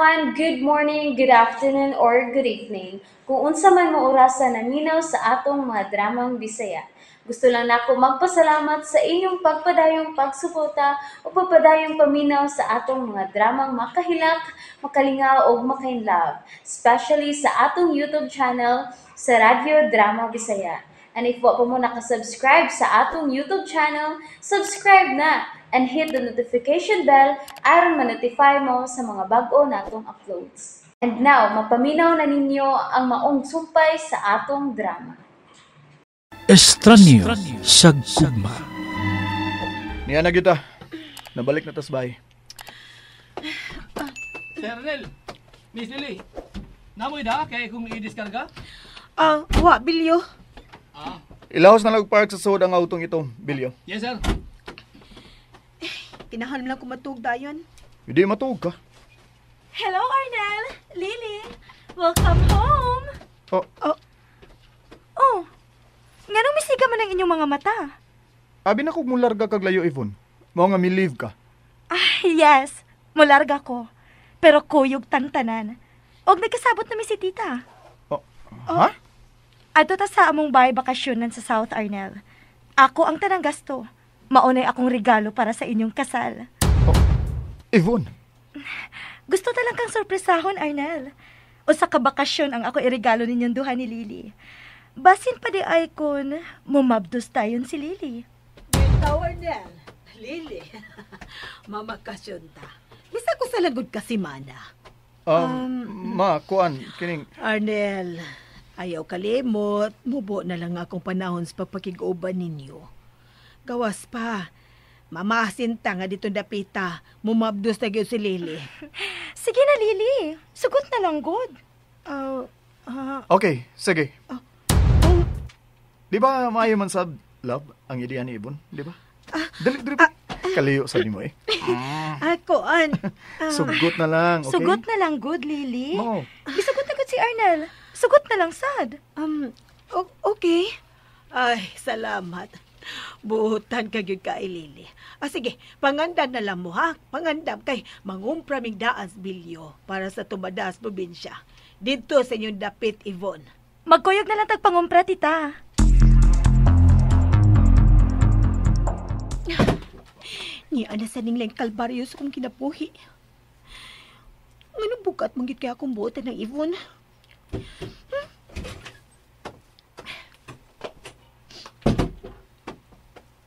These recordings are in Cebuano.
everyone! Good morning, good afternoon, or good evening. Kung unsa man mo orasa naminaw sa atong mga dramang Bisaya. Gusto lang nako magpasalamat sa inyong pagpadayong pagsuporta o pagpadayong paminaw sa atong mga dramang makahilak, makalingaw o makainlove, especially sa atong YouTube channel sa Radyo Drama Bisaya. And if wa pa mo nakasubscribe sa atong YouTube channel, subscribe na and hit the notification bell aron ma-notify mo sa mga bag-o natong uploads. And now, mapaminaw na ninyo ang maong sumpay sa atong drama. Estranyo sa gugma. Niya na kita. Nabalik na tas bay. Sir Nel, Miss Lily, namoy da kay kung i-diskarga? Ah, wa, Bilyo. Ah, Ilahos na lang park sa sud ang autong ito, Bilyo. Yes, sir. Kinahan lang ko matug dayon. Hindi matuog ka. Hello, Arnel! Lily! Welcome home! Oh. Oh. Oh, nganong misiga man ang inyong mga mata? Abi na kog mularga kag layo, Yvonne. Mao nga mi-leave ka. Ah, yes. Mularga ko. Pero kuyog tangtanan. Og nagkasabot na mi si tita. Oh. Ha? Adto ta sa among bahay bakasyonan sa South Arnel. Ako ang tanang gasto. Maunay akong regalo para sa inyong kasal. Oh, Yvonne. Gusto ta lang kang sorpresahon, Arnel. Usa ka bakasyon ang ako iregalo ninyong duha ni Lily. Basin pa di ay kun mumabdos tayon si Lily. Bitaw, Arnel. Lily. Mamakasyon ta. Bisa ko sa lagod ka si Mana. Ma, kuan, kining... Arnel, ayaw kalimot. Mubo na lang akong panahon sa pagpakig-uban ninyo. Gawas pa. Mamasin ta nga dito dapita. Mumabdos na gyud si Lily. Sige na, Lily. Sugot na lang, good. Okay, sige. Di ba maayo man sab, love, ang ideya ni Ibon? Di ba? Dali, dali. Kaliyo sa nimo eh. Kuan. Sugot na lang, okay? Sugot na lang, good, Lily. No. Isugot na good si Arnel. Sugot na lang, sad. Okay. Ay, salamat. Buhutan ka gyud ka, Lily. Ah, sige, pangandam na lang mo, ha? Pangandam kay mangumpra ming daas bilyo para sa tumadaas probinsya. Dito sa inyong dapit, Yvonne. Magkuyog na lang tagpangumpra, tita. Ni ana sa ning lang kalbaryo sa kong kinabuhi. Nganong bukat manggit kaya akong buotan ng Yvonne?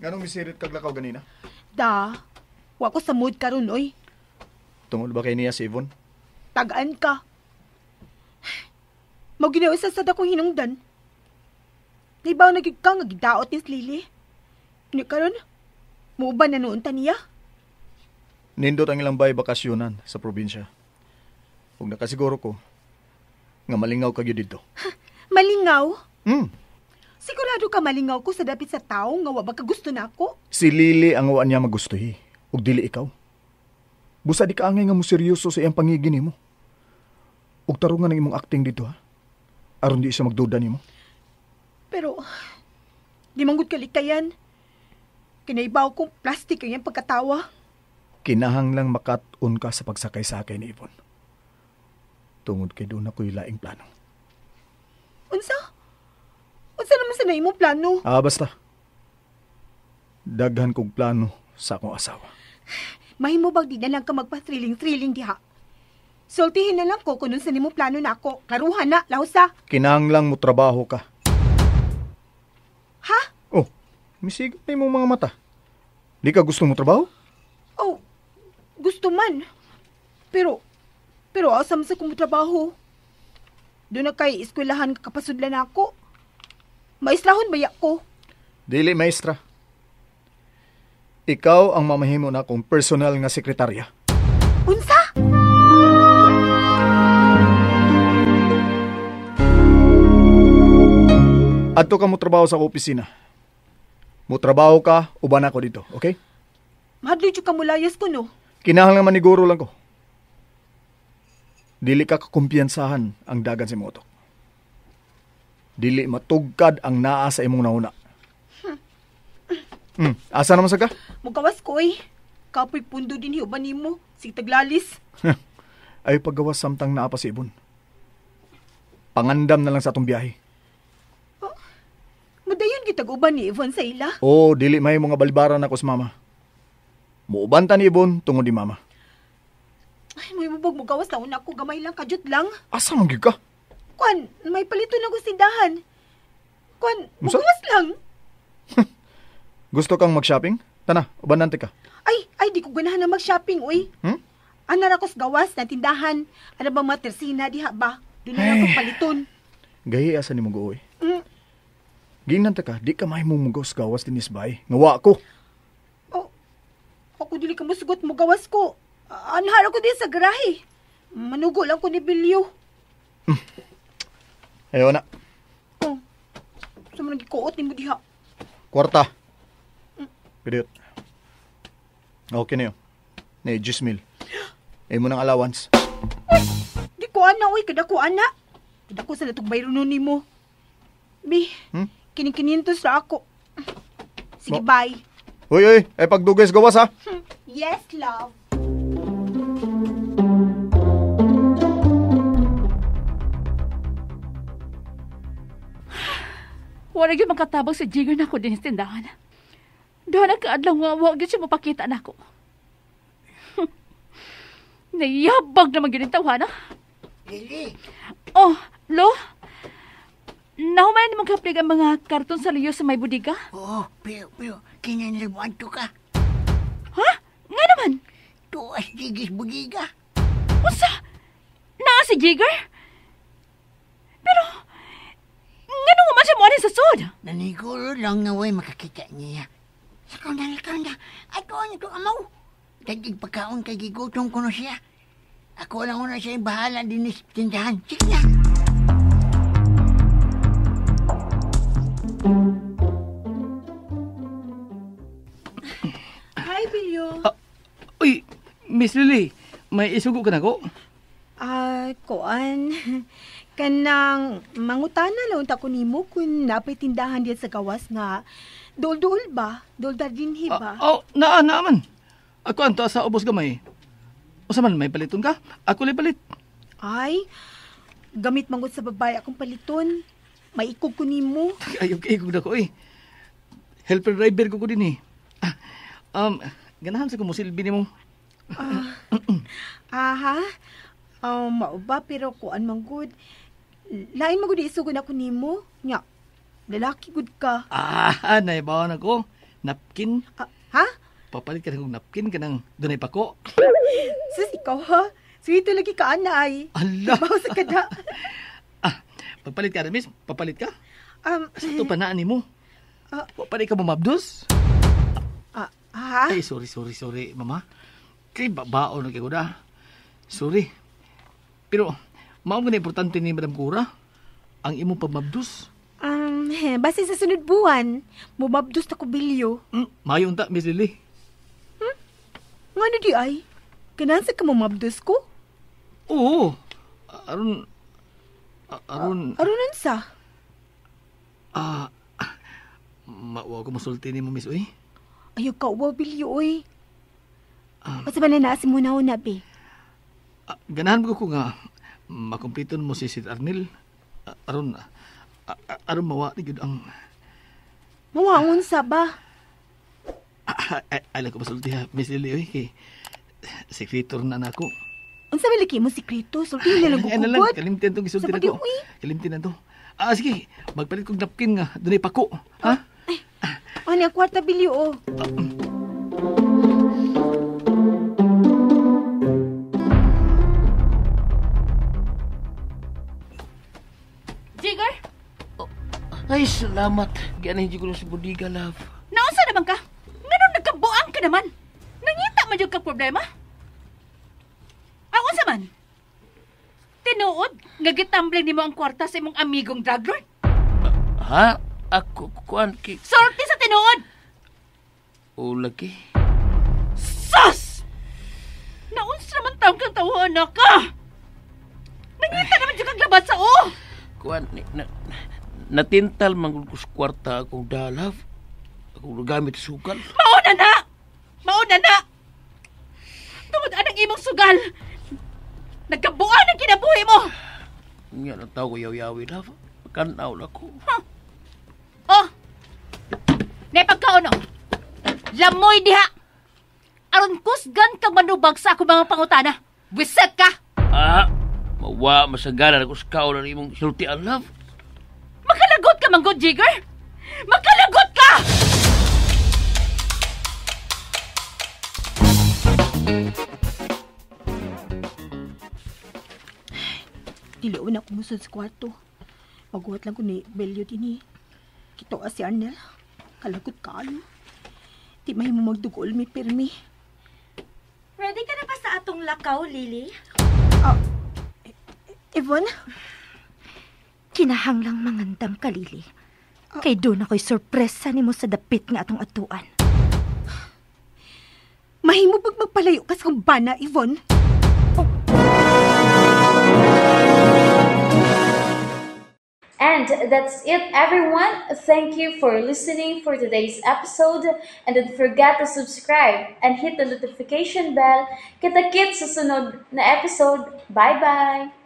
Nganong misirit kag lakaw ganina? Da, wa ko sa mood karon oy. Tungod ba kay niya si Yvonne? Tagaan ka. Mao ginawa sa sad akong hinungdan. Naibaw na gyud ka nga gidaot ni Lily. Ni karon muuban na noon ta niya. Nindot ang ilang bay bakasyonan sa probinsya. Ug nakasiguro ko nga malingaw ka gyud didto. Malingaw? Hmm. Sigurado ka malingaw ko sa dapit sa tawo nga wa ba ka gusto nako? Si Lily ang wa niya magustuhi ug dili ikaw. Busa di ka angay nga mo seryoso sa iyang pangigi nimo. Ug tarungan ang imong acting dito ha. Aron di siya magduda nimo. Pero di manggod kalikayan. Kinaibaw kong plastic ang iyang pagkatawa. Kinahanglang makat-on ka sa pagsakay sa akin ni Yvonne. Tungod kay doon ako'y laing plano. Unsa? Unsa naman sa imong plano? Ah, basta. Daghan kong plano sa akong asawa. Mahimo bang di na lang ka magpa-thrilling-thrilling diha? Sultihin na lang ko kung unsa nimo plano na ako. Klaruhan na, lausa. Kinahanglang mo trabaho ka. Ha? Oh, misigat na imong mga mata. Di ka gusto mo trabaho? Oh, gusto man. Pero asam sa kong trabaho. Doon na kay eskwelahan kapasudlan ako. Maislahon ba ko? Dili, maestra. Ikaw ang mamahimo na akong personal nga sekretarya. Unsa? Adto ka mo trabaho sa opisina. Mo trabaho ka, uban ako dito, okay? Mahadlok jud ka mulayas ko, no? Kinahanglan maniguro lang ko. Dili ka kakumpiyansahan ang dagan sa imong utok. Dili matugkad ang naa sa imong nauna. Asa naman sa ka? Mugawas ko, eh. Kapoy pundo din hiuban nimo. Sige taglalis. Ay paggawas samtang naa pa si Ibon. Pangandam na lang sa atong biyahe. Oh, madayon kitag uban ni Yvonne sa ila? Oo, dili may mga balibaran ako sa mama. Muuban ta ni Yvonne tungod ni mama. Ay, may mubog mo gawas na una ko, gamay lang, kadyot lang. Asa man gyud ka? Kwan, may palito na ko sindahan. Kwan, mugawas lang. Gusto kang mag-shopping? Tana, ubanan ka. Ay, di ko ganahan na mag-shopping, uy. Ana ra ko sa gawas na tindahan. Ano bang mga tersina diha ba? Doon na lang paliton. Gahi asa ni mo go, uy. Giingnan ta ka, di ka may mong mugawas gawas dinis bay. Ngawa ko. Oh, ako dili ka musugot mo gawas ko. Anhara ko din sa garahe. Manugo lang ko ni Bilyo. Ayaw na. Oh, sa mga gikuot ni mo diha. Kwarta. Pidiyot. Okay na yun. Nay, 10,000. Ay mo ng allowance. Uy, di ko ana, uy. Kada ko ana. Kada ko sa natong bayroon ni mo. Bi, kinikinintos na ako. Sige, bye. Uy, uy, ay pagdugay sa gawas, ha? Yes, love. Wala gyud makatabang sa jigger na ako din sa tindahan. Doon ang kaadlaw nga, wag gyud siya mapakita na ako. Nayabag naman gyud ang tawhana. Lily. Oh, Lo? Nahumayan ni mong kaplig ang mga karton sa liyo sa may budiga? Oo, pero kinanlibuan to ka. Ha? Nga naman? Tuas jigis budiga. Unsa? Naa si Jigger? Pero, nga nung man siya mo sa sud? Naniguro lang na way makakita niya. Sakaw na, lakaw na. Ato ang ito amaw. Dadig pagkaon kay gigutom ko na siya. Ako lang una siya bahala din sa tindahan. Sige na. Hi, Bilyo. Uy, Miss Lily, may isugo ka na ko? Kuan. Kanang mangutana lang unta ko nimo kung napay tindahan diyan sa gawas nga dul-dul ba? Dul-dul dinhi ba? Oh, naa man. Ako anto sa ubos gamay. Usa man may paliton ka? Ako lay palit. Ay, gamit manggod sa babae akong paliton. Maikog ko nimo. Ay, okay, ikog na ko eh. Helper driver ko din eh. Ganahan sa kumusilbi nimo. Aha. Mao ba pero kuan man gud. Lain man gud isugod ako nimo. Nya. Lalaki gud ka. Naibawan ako. Napkin. Ha? Papalit ka ng napkin kanang dunay pako. Sus, ikaw ha? Sweet lagi ka ana ay. Ala. Bawo sa kada. Pagpalit ka na, miss. Papalit ka? Sa ito pa naan nimo. Wa pa ka bumabdos? Ha? Ay, sorry, mama. Kay babaon na kayo da. Sorry. Pero, mao na importante ni Madam Cora ang imong pagmabdos. Basta sa sunod buwan, mumabdos ta ko bilyo. Mayo unta, Miss Lily. Ngano di ay? Kanahan sa ka mumabdos ko? Oo. Aron Aron unsa? Mauwa ko masulti nimo, Miss Uy. Ayaw ka, uwaw bilyo, uy. Asa ba na naasi mo na una, be? Ganahan ko nga makumpleton mo si Sir Arnel. Aron aron mawa ni gyud ang mawaon sa ba? Ay lang ko masulti ha, Miss Lily, uy, kay sekretor na nako. Unsa man lagi mo sekreto? Sulti na lang gukugod. Kalimtin tong gisulti nako. Kalimtin na to. Sige, magpalit kog napkin nga dunay pako, ha? Ano ang kwarta bilyo oh. Jigger? Oh, ay, salamat. Ganahin ko lang sa budiga, love. Naunsa naman ka? Nganong nagkabuang ka naman? Nangita man yun ka problema? Unsa man? Tinuod, nga gitambling nimo ang kwarta sa imong amigong drug lord? Ha? Ako, kuan, ki... Sulti sa tinuod! O, lagi. Sus! Naunsa naman taong kang tawahan na ka! Nangita naman dyan kang labat sa o! Kuan, natintal man ko sa kwarta akong dalav. Akong nagamit sa sugal. Mauna na! Mauna na! Tungod anang imong sugal! Nagkabuan ang kinabuhi mo! Nga na tao ko yaw-yawi, love. Kanaw na ko. Oh! Naipagkaon, oh! Lamoy diha! Aron kusgan kang manubag sa akong mga pangutana. Wiset ka! Ah, mawa, masagana ako sa kaon na imong sultian, love. Makalagot ka, Manggod Jigger! Makalagot ka! Dili na ako musod sa kwarto. Maguhat lang ko ni Belyo din eh. Kito si Arnel. Kalagot kaayo. Di may mo magdugol mi pirmi. Ready ka na ba sa atong lakaw, Lily? Yvonne? Kinahanglang mangandam ka, Lily. Kay doon ako'y sorpresa nimo sa dapit nga atong atuan. Mahimo pag magpalayo ka sa kong bana, Yvonne. And that's it, everyone. Thank you for listening for today's episode. And don't forget to subscribe and hit the notification bell. Kita-kits sa sunod na episode. Bye-bye!